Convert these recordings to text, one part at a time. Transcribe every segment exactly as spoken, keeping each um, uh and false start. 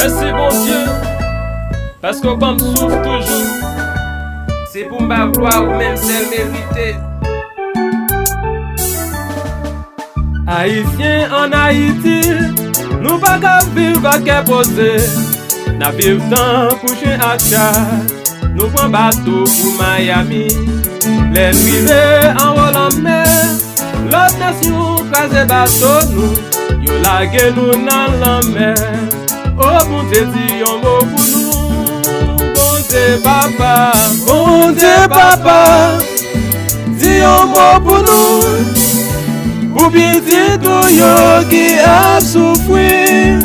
Mèsi, Bondye, paske w ban m souf toujou. Se pou m ba glwa ou menm sèl merite. Ayisyen ann Ayiti, nou pa ka viv ak kè poze. N ap viv tankou chen ak chat. Nou pran bato pou Miami. Lè n rive anwo lanmè, lòt nasyon kraze bato nou, yo lage nou nan lanmè. O Bondye, di yon mo pou nou. Bondye Papa, Bondye Papa, di yon mo pou nou, pou pitit ou yo ki ap soufri.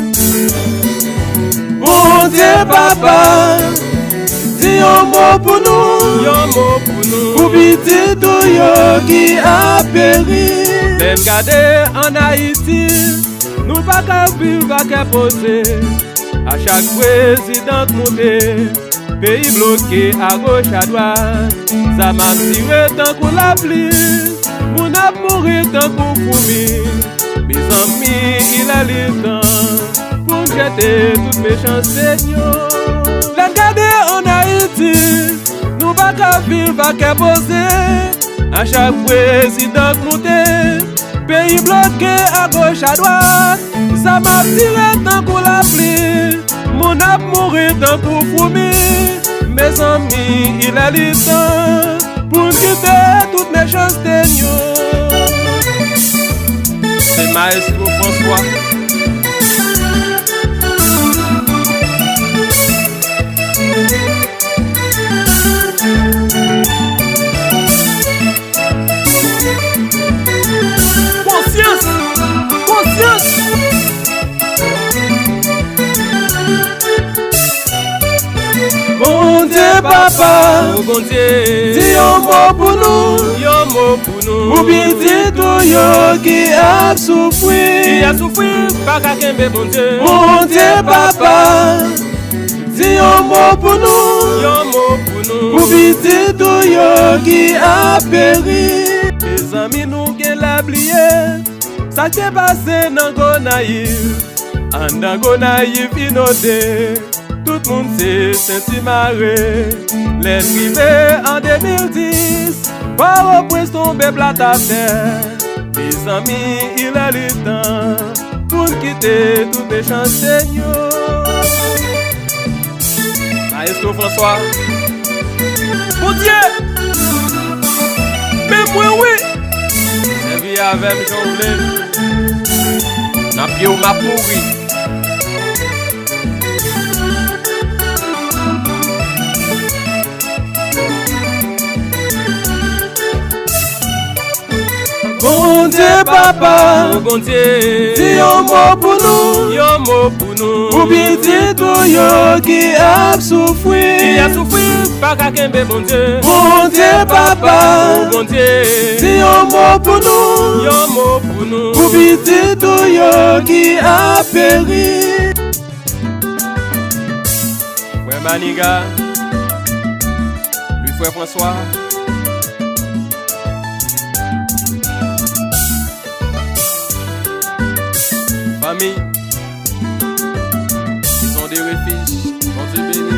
Bondye Papa, di yon mo pou nou, yon mo pou nou, pou pitit ou yo ki ap peri. Lè n gade ann Ayiti, nou pa ka viv ak kè poze. A chak prezidan k moute, peyi bloke agoch adwat. Zam ap tire tankou lapli, moun ap mouri tankou foumi. Mezanmi, il è li tan pou n jete tout mechanste yo. Lè n gade ann Ayiti, nou pa ka viv ak kè poze. A chak prezidan k moute, peyi bloke agoch adwat. Zam ap tire tankou lapli, moun ap mouri tankou foumi. Mezanmi, il è li tan pou n kite tout mechanste n yo. Se Maestro François. Konsyans! Konsyans! Bondye Papa, o Bondye, di yon mo pou nou, yon mo pou nou, pou pitit ou yo ki ap soufri, ki ap soufri, pa ka kenbe Bondye. Bondye Papa, di yon mo pou nou, yon mo pou nou, pou pitit ou yo ki ap peri. Mezanmi, nou genlè bliye sa k te pase nan Gonayiv. Anndan Gonayiv inonde, tout moun se senti mare. Lè n rive an de mil dis, Pòtoprens tonbe plat atè. Mezanmi, il è li tan pou n kite tout mechanste n yo. Maestro François. Bondye! Men mwen wi! Sèvi avè m jan w vle. Nan pye w m ap mouri. Bondye Papa, o Bondye, di yon mo pou nou, yon mo pou nou, pou pitit ou yo ki ap soufri, ki ap soufri, pa ka kenbe Bondye. Bondye Papa, o Bondye, di yon mo pou nou, yon mo pou nou, pou pitit ou yo ki ap peri. Frè Maniga, Louis Frè François. Fanmi, Maison de Refuge, Bondye beni.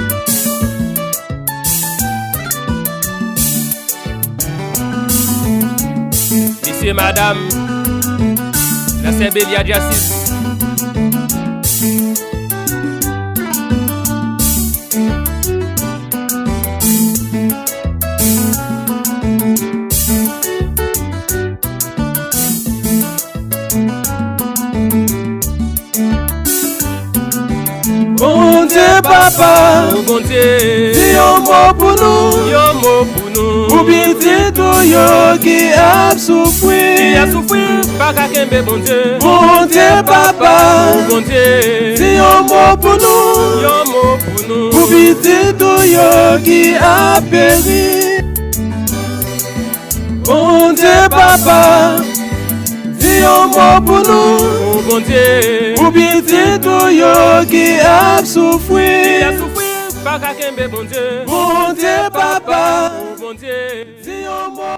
Mesye, madam, la sè Belia Jasis. Bondye Papa, o Bondye, di yon mo pou nou, yon mo pou nou, pou pitit ou yo ki ap soufri, ki ap soufri, pa ka kenbe Bondye. Bondye Papa, o Bondye, di yon mo pou nou, yon mo pou nou, pou pitit ou yo ki ap peri. Bondye Papa, di yon mo pou nou, o Bondye, pou pitit ou yo ki ap soufri, ki ap soufri, pa ka kenbe Bondye. Bondye Papa, o Bondye, di yon mo